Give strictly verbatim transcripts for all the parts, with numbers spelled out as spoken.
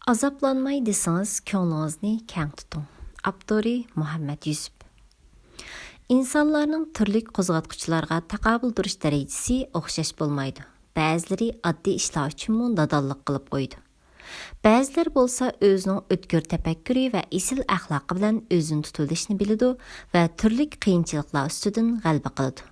ئازابلانماي دېسىڭىز، كۆڭلىڭىزنى كەڭ تۇتۇڭ. ئاپتورى: مۇھەممەد يۈسۈپ. ئىنسانلارنىڭ تۈرلۈك قوزغاتقۇچىلارغا تاقابىل تۇرۇش دەرىجىسى ئوخشاش بولمايدۇ. بەزىلىرى ئاددىي ئىشلار ئۈچۈنمۇ نادانلىق قىلىپ قويىدۇ. بەزىلەر بولسا ئۆزىنىڭ ئۆتكۈر تەپەككۇرى ۋە ئېسىل ئەخلاقى بىلەن ئۆزىنى تۇتۇۋېلىشنى بىلىدۇ ۋە تۈرلۈك قىيىنچىلىقلار ئۈستىدىن غەلىبە قىلىدۇ.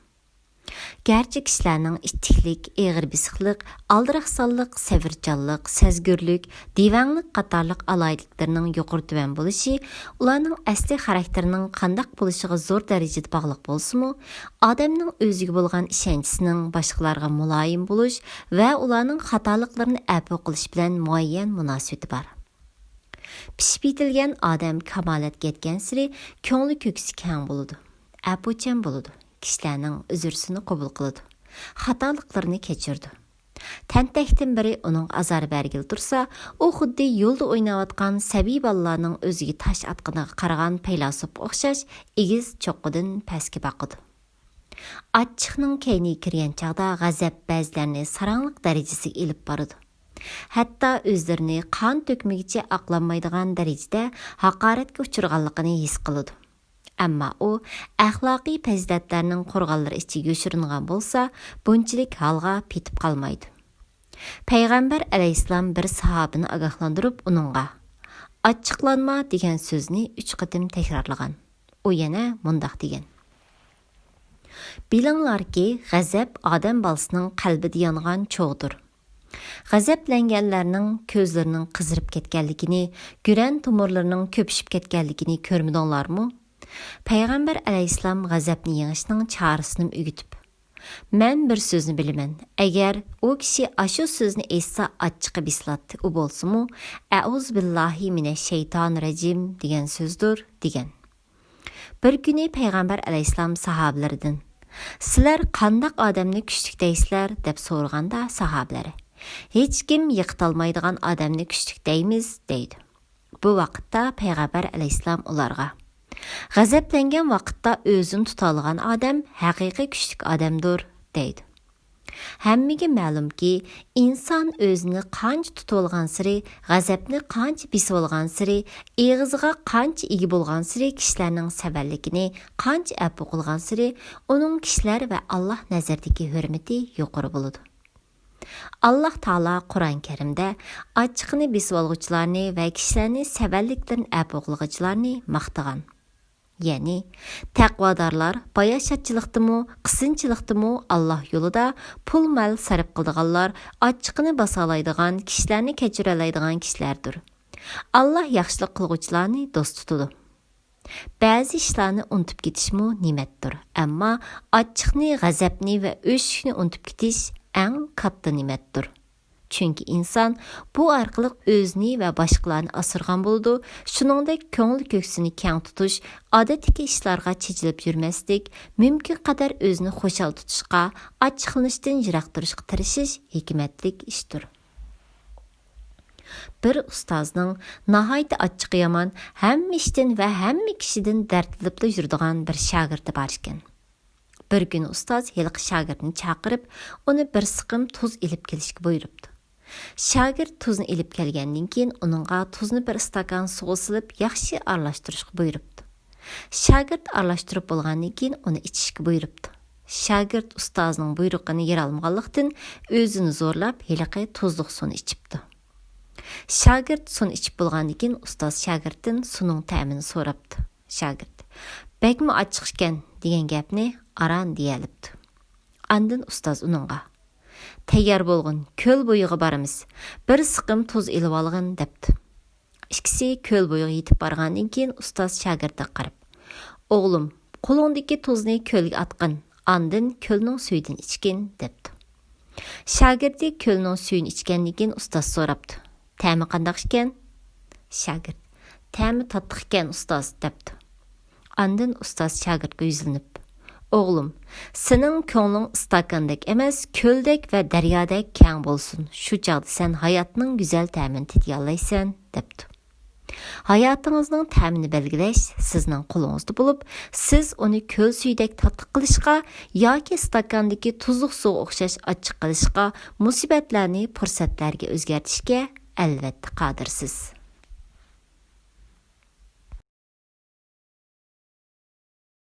گەرچە كىشىلەرنىڭ ئىتتىكلىك، ئېغىر بېسىقلىق، ئالدىراقسانلىق، سەۋرچانلىق، سەزگۈرلۈك، دىۋەڭلىك قاتارلىق ئالاھىدىلىكلىرىنىڭ يۇقىرى تۆۋەن بولۇشى ئۇلارنىڭ ئەسلى خاراكتېرىنىڭ قانداق بولۇشىغا زور دەرىجىدە باغلىق بولسىمۇ، ئادەمنىڭ ئۆزىگە بولغان ئىشەنچىسىنىڭ باشقىلارغا مۇلايىم بولۇش ۋە ئۇلارنىڭ خاتالىقلىرىنى ئەپۇ قىلىش بىلەن مۇئەييەن مۇناسىۋىتى بار. پىشىپ يېتىلگەن ئادەم كامالەتكە يەتكەنسېرى كۆڭلى كۆكسى كەڭ بولىدۇ، ئەپۇچان بولىدۇ، كىشىلەرنىڭ ئۆزرىسىنى قوبۇل قىلىدۇ، خاتالىقلىرىنى كەچۈرىدۇ. تەنتەكتىن بىرى ئۇنىڭغا ئازار بەرگىلى تۇرسا، ئۇ خۇددى يولدا ئويناۋاتقان سەبىي بالىلارنىڭ ئۆزىگە تاش ئاتقىنىغا قارىغان پەيلاسوپقا ئوخشاش ئېگىز چوققىدىن پەسكە باقىدۇ. ئاچچىقنىڭ كەينىگە كىرگەن چاغدا غەزەپ بەزىلەرنى ساراڭلىق دەرىجىسىگە ئېلىپ بارىدۇ. ھەتتا ئۆزلىرىنى قان تۆكمىگۈچە ئاقلانمايدىغان دەرىجىدە ھاقارەتكە ئۇچرىغانلىقىنى ھېس قىلىدۇ. ئەمما ئۇ ئەخلاقىي پەزىلەتلەرنىڭ قورغانلىرى ئىچىگە يوشۇرۇنغان بولسا، بۇنچىلىك ھالغا پېتىپ قالمايدۇ. پەيغەمبەر ئەلەيھىسسالام بىر ساھابىنى ئاگاھلاندۇرۇپ، ئۇنىڭغا «ئاچچىقلانما» دېگەن سۆزنى ئۈچ قېتىم تەكرارلىغان. ئۇ يەنە مۇنداق دېگەن: «بىلىڭلاركى، غەزەپ ئادەم بالىسىنىڭ قەلبىدە يانغان چوغدۇر.» غەزەپلەنگەنلەرنىڭ كۆزلىرىنىڭ قىزىرىپ كەتكەنلىكىنى، گۈرەن تومۇرلىرىنىڭ كۆپۈشۈپ كەتكەنلىكىنى كۆرمىدىڭلارمۇ؟ پەيغەمبەر ئەلەيھىسسالام غەزەپنى يېڭىشنىڭ چارىسىنىمۇ ئۆگىتىپ، «مەن بىر سۆزنى بىلىمەن، ئەگەر ئۇ كىشى ئاشۇ سۆزنى ئېيتسا، ئاچچىقى بېسىلاتتى، ئۇ بولسىمۇ، ئەئۇزۇبىللاھى مىنەششەيتانىررەجىم دېگەن سۆزدۇر» دېگەن. بىر كۈنى پەيغەمبەر ئەلەيھىسسالام ساھابىلىرىدىن، «سىلەر قانداق ئادەمنى كۈچلۈك دەيسىلەر؟» دەپ سورىغاندا ساھابىلىرى، «ھېچكىم يىقىتالمايدىغان ئادەمنى كۈچلۈك دەيمىز» دەيدۇ. بۇ ۋاقىتتا پەيغەمبەر ئەلەيھىسسالام ئۇلارغا، «غەزەپلەنگەن ۋاقىتتا ئۆزىنى تۇتالىغان ئادەم ھەقىقىي كۈچلۈك ئادەمدۇر» دەيدۇ. ھەممىگە مەلۇمكى، ئىنسان ئۆزىنى قانچە تۇتۇۋالغانسېرى، غەزەپنى قانچە بېسىۋالغانسېرى، ئېغىزىغا قانچە ئىگە بولغانسېرى، كىشىلەرنىڭ سەۋەنلىكىنى قانچە ئەپۇ قىلغانسېرى، ئۇنىڭ كىشىلەر ۋە ئاللاھ نەزىرىدىكى ھۆرمىتى يۇقىرى بولىدۇ. ئاللاھ تائالا قۇرئان كەرىمدە ئاچچىقىنى بېسىۋالغۇچىلارنى ۋە كىشىلەرنى سەۋەنلىكلىرىنى ئەپۇ قىلغۇچىلارنى ماختىغان. يەنى، تەقۋادارلار باياشاتچىلىقتىمۇ، قىسىنچىلىقتىمۇ ئاللاھ يولىدا پۇل-مال سەرپ قىلىدىغانلار، ئاچچىقىنى باسالايدىغان، كىشىلەرنى كەچۈرەلەيدىغان كىشىلەردۇر. ئاللاھ ياخشىلىق قىلغۇچىلارنى دوست تۇتىدۇ. بەزى ئىشلارنى ئۇنتۇپ كېتىشمۇ نېمەتتۇر، ئەمما ئاچچىقنى، غەزەپنى ۋە ئۆچۈكنى ئۇنتۇپ كېتىش ئەڭ كاتتا نېمەتتۇر. چۈنكى ئىنسان بۇ ئارقىلىق ئۆزىنى ۋە باشقىلارنى ئاسرىغان بولىدۇ، شۇنىڭدەك كۆڭۈل كۆكسىنى كەڭ تۇتۇش، ئادەتتىكى ئىشلارغا چېچىلىپ يۈرمەسلىك، مۇمكىن قەدەر ئۆزىنى خۇشال تۇتۇشقا، ئاچچىقلىنىشتىن يىراق تۇرۇشقا تىرىشىش ھېكمەتلىك ئىشتۇر. بىر ئۇستازنىڭ ناھايىتى ئاچچىقى يامان، ھەممە ئىشتىن ۋە ھەممە كىشىدىن دەردلىنىپلا يۈرىدىغان بىر شاگىرتى بار ئىكەن. بىر كۈنى ئۇستاز ھېلىقى شاگىرتنى چاقىرىپ، ئۇنى بىر سىقىم تۇز ئېلىپ كېلىشكە بۇيرۇپتۇ. شاگىرت تۇزنى ئېلىپ كەلگەندىن كېيىن، ئۇنىڭغا تۇزنى بىر ئىستاكان سۇغا سېلىپ، ياخشى ئارىلاشتۇرۇشقا بۇيرۇپتۇ. شاگىرت ئارىلاشتۇرۇپ بولغاندىن كېيىن، ئۇنى ئىچىشكە بۇيرۇپتۇ. شاگىرت ئۇستازىنىڭ بۇيرۇقىنى يېرالمىغانلىقتىن، ئۆزىنى زورلاپ، ھېلىقى تۇزلۇق سۇنى ئىچىپتۇ. شاگىرت سۇنى ئىچىپ بولغاندىن كېيىن، ئۇستاز شاگىرتتىن سۇنىڭ تەمىنى سوراپتۇ. شاگىرت، «بەكمۇ ئاچچىق ئىكەن» دېگەن گەپنى ئاران دېيەلىپتۇ. ئاندىن ئۇستاز ئۇنىڭغا، «تەييار بولغىن، كۆل بويىغا بارىمىز، بىر سىقىم تۇز ئېلىۋالغىن» دەپتۇ. ئىككىسى كۆل بويىغا يېتىپ بارغاندىن كېيىن، ئۇستاز شاگىرتىگە قاراپ، «ئوغلۇم، قولۇڭدىكى تۇزنى كۆلگە ئاتقىن، ئاندىن كۆلنىڭ سۈيىدىن ئىچكىن» دەپتۇ. شاگىرتى كۆلنىڭ سۈيىنى ئىچكەندىن كېيىن، ئۇستاز سوراپتۇ، «تەمى قانداق ئىكەن؟» شاگىرت، «تەمى تاتلىق ئىكەن، ئۇستاز» دەپتۇ. ئاندىن ئۇستاز شاگىرتقا يۈزلىنىپ، «ئوغلۇم، سېنىڭ كۆڭلۈڭ ئىستاكاندەك ئەمەس، كۆلدەك ۋە دەريادەك كەڭ بولسۇن، شۇ چاغدا سەن ھاياتنىڭ گۈزەل تەمىنى تېتىيالايسەن» دەپتۇ. ھاياتىڭىزنىڭ تەمىنى بەلگىلەش سىزنىڭ قولىڭىزدا بولۇپ، سىز ئۇنى كۆل سۈيىدەك تاتلىق قىلىشقا ياكى ئىستاكاندىكى تۇزلۇق سۇغا ئوخشاش ئاچچىق قىلىشقا، مۇسىبەتلەرنى پۇرسەتلەرگە ئۆزگەرتىشكە ئەلۋەتتە قادىرسىز.